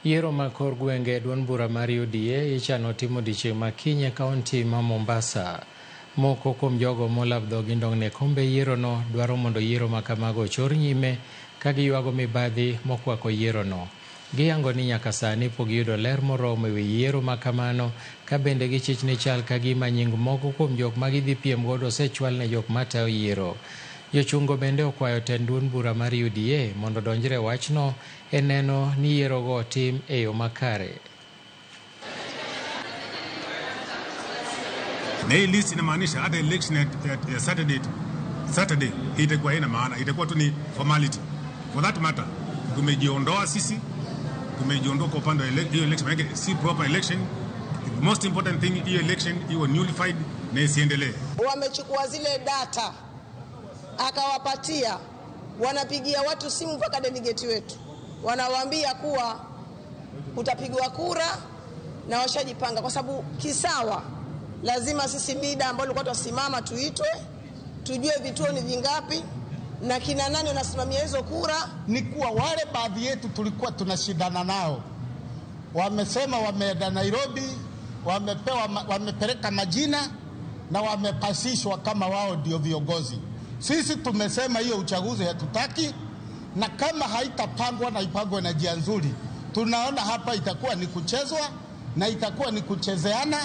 Yiero ma kor gwenge e duond bura mar UDA ichano tim odiechieng' ma kiny e kaunti ma Mombasa. Moko kuom jogo molab dhogi ndong' ne kombe yierono dwaro mondo yiero ma kamago ochor nyime ka giywago mibadhi mokwako yierono. Giyango ni nyaka sani pok giyudo ler moromo ewi yiero ma kamano ka bende gichich ni chal ka gima nying moko kuom jok ma gidhi piem godo osechwal ne jok matayo yiero. Jochungo bende okwayo tend duond bura mar UDA mondo odonjre e wachno e neno ni yierogo otim e yo makare. Na hii list inamaanisha hata election ya Saturday itakuwa haina maana, itakuwa tu ni formality. For that matter, tumejiondoa sisi, tumejiondoa kwa upande wa hiyo election, maana si proper election. The most important thing, hiyo election iwe nullified na isiendelee. Wamechukua zile data akawapatia, wanapigia watu simu mpaka delegate wetu, wanawaambia kuwa utapigwa kura na washajipanga, kwa sababu kisawa lazima sisi leader ambao tulikuwa tusimama tuitwe, tujue vituo ni vingapi na kina nani wanasimamia hizo kura. Ni kuwa wale baadhi yetu tulikuwa tunashindana nao wamesema wameenda Nairobi, wamepeleka majina na wamepasishwa kama wao ndio viongozi. Sisi tumesema hiyo uchaguzi hatutaki, na kama haitapangwa na ipangwe na njia nzuri, tunaona hapa itakuwa ni kuchezwa na itakuwa ni kuchezeana.